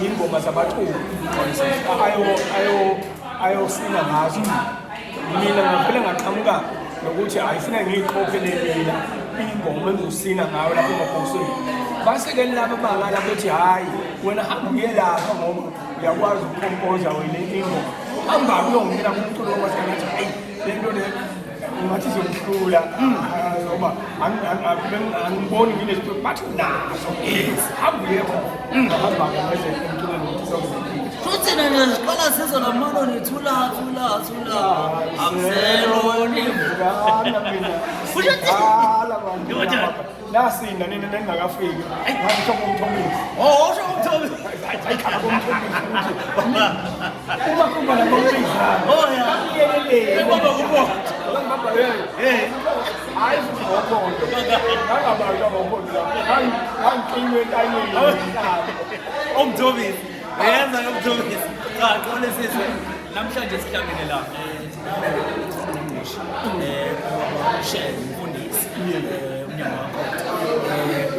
Ingoma zabaculi ayosina ngazo. Mina ngavele ngaqhamuka nokuthi ayifuna ngiyiqophele mina ingoma engizosina ngayo lapho emabhokisini. Base-ke laba bangala bethi, hhayi wena, hamba uye lapha ngoba uyakwazi ukukhompoza wena ingoma, hamba uyongena kumculo wamasikandi. Athi, hayi, le nto le ngathi izongihlula ngoba angiboni nginesiphiwo. Bathi unaso, yes, hamba uye khona. Ngahamba-ke ngeze emculweni ngo-2008. Futhi nina siqala sizwa lamaloni, thula thula thula, akuseloni. Ngala mina. Ngala bantu. Nasinda nina ningakafiki. Ngisho ngomthomisi. Oh, usho umthobi. Ayikhala komthomisi ukuthi uma kuba namabizana. Oh, yeah. Kuyelele. Baba kubona. Ngibamba hey. Hayi futhi ngophondo. Ngangabanjwa ngophondo lapho. Ngangiqinwe entanyeni. Umthobisi. Yenza ngomthobisi. Cha, qole sizwe. Namhlanje sihlangene la. Ushe umfundisi. Umnyango wakho.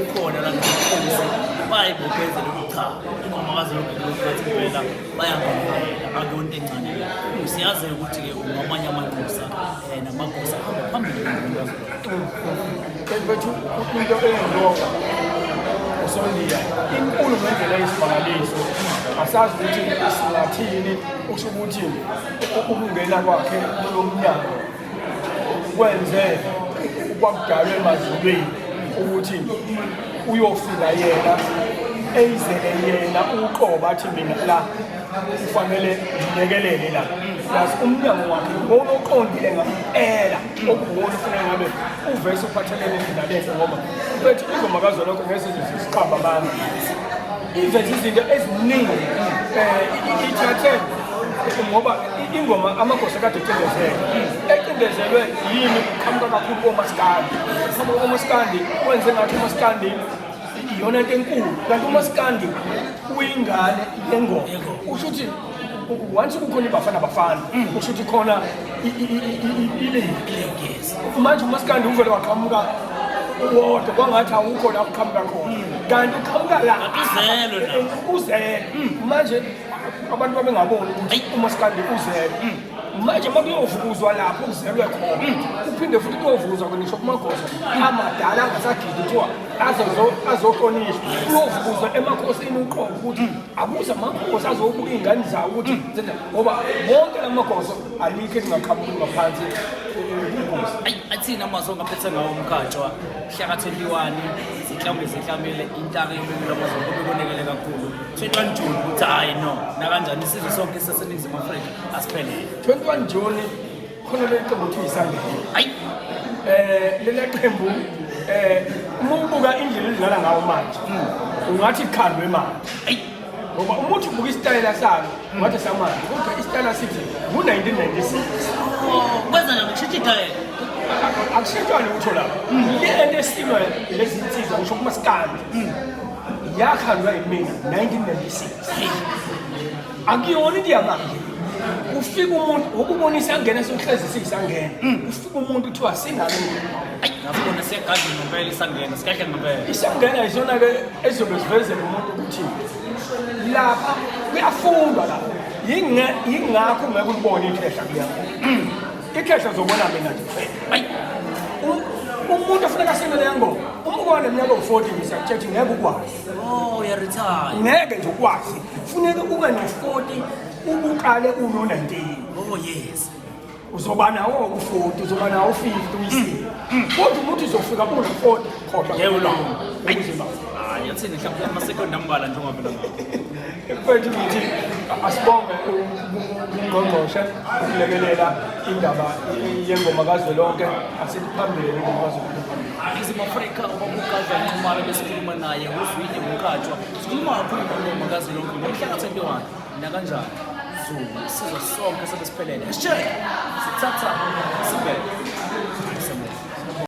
Ukhona la ngomfundisi. Bayibophezela ukuthi cha, ingoma kaZulu bathi impela bayangenelela, akuyonto encane le. Siyazi ukuthi ke ungamanye amanxusa namagosa ahamba phambili ngomnyango. Mfethu, into eyenziwa usondiya inkulu ngendlela eyisimangaliso. Asazi ukuthi singathini. Usho ukuthi ukungena kwakhe kulo mnyango kwenze kwakudalwe emazulwini ukuthi uyofika yena eyizele yena uqobo, athi mina la kufanele ngilekelele la. Plus umnyango wakhe ngona oqondile ngampela, okuwona ufanele ngabe uvese uphathelene nalento, ngoba mfethu ingoma kazwelonke ngeke siziqamba abantu, iveze izinto eziningi. Ithathe ngoba ingoma amagosa kade ecindezelwe, ecindezelwe yini? Uqhamuka kakhulu komasikandi, uqhamuka komasikandi, wenze ngathi umasikandi iyona nto enkulu, kanti umasikandi uyingane yengoma. Usho ukuthi once kukhona iBafana Bafana, usho ukuthi khona iligi. Manje umasikandi uvele waqhamuka wodwa, kwangathi awukho la uqhamuka khona, kanti uqhamuka la. Uzelwe la. Uzelwe. Manje abantu babengaboni ukuthi umasikandi uzelwe. Manje uma kuyovukuzwa lapho kuzelwe khona, kuphinde futhi kuyovukuzwa ngisho kumagosa amadala angasagidi, kuthiwa azohlonishwa, kuyovukuzwa emakhosini uqobo ukuthi akuze amakhosi azobuka iy'ngane zawo ukuthi zenza, ngoba wonke la magoso alikho elingaqhamuki ngaphansi kugosi. Ayi, athini amazwi ongaphethe ngawo uMkhatshwa mhla ka-21? Zihlambe zihlamele intaka yomibili amazwi kube konekele kakhulu 21 June, ukuthi hhayi no, nakanjani isizwe sonke saseNingizimu Afrika asiphelele. 21 June khona leli qembu kuthiwa Isangene. Leli qembu, uma ubuka indlela elidlala ngawo manje, ungathi khandwe manje, ngoba uma uthi ubuka isitayela salo ungathi samanje, kodwa isitayela sithi ngu-1996. Oh, kwenza njani kushintsha itayela? Akushintshwa lutho lapho. Le nto esilwa lezi nsizwa, ngisho kumasikandi, yakhandwa yimina 1996, akuyona into yamanje. Kufika umuntu ukubona Isangena, sohlezi siyisangena, kufika umuntu kuthiwa sinalo. Ayi, ngabona siyagadla ngempela Isangena, sigadla ngempela. Isangena isona-ke ezizobe zivezele umuntu ukuthi lapha kuyafundwa lapha. Yingakho ungeke ulibone ikhehla kuya, ikhehla uzobona mina nje kuphela. Umuntu ofuneka asine leya ngoma, uma uba neminyaka ewu-40, ngisakutshela ukuthi ngeke ukwazi. Oh, uya-retire. Ngeke nje ukwazi. Funeka ube no-40, ubuqale uno-19. Oh yes. Uzoba nawo ku-40, uzoba nawo u-50 uyisile, kodwa umuntu uzofika una-40, khohlwa. Yebo, lo. Ukuzima. Hayi, yathini mhlawumbe amasekondi ambalwa njengoba phela ngawo? Mfethu, ngithi asibonge ungqongqoshe ukulekelela indaba yengoma kazwelonke. Asithi phambili ingoma kazwelonke, phambili. Ningizimu Afrika, ubaba uGadla Nxumalo besikhuluma naye, uZwide Mkhatshwa. Sikhuluma kakhulu ngengoma kazwelonke ngomhla ka-21. Nakanjani Zulu, isizwe sonke sobe siphelele. Hashtag sithatha sibeke.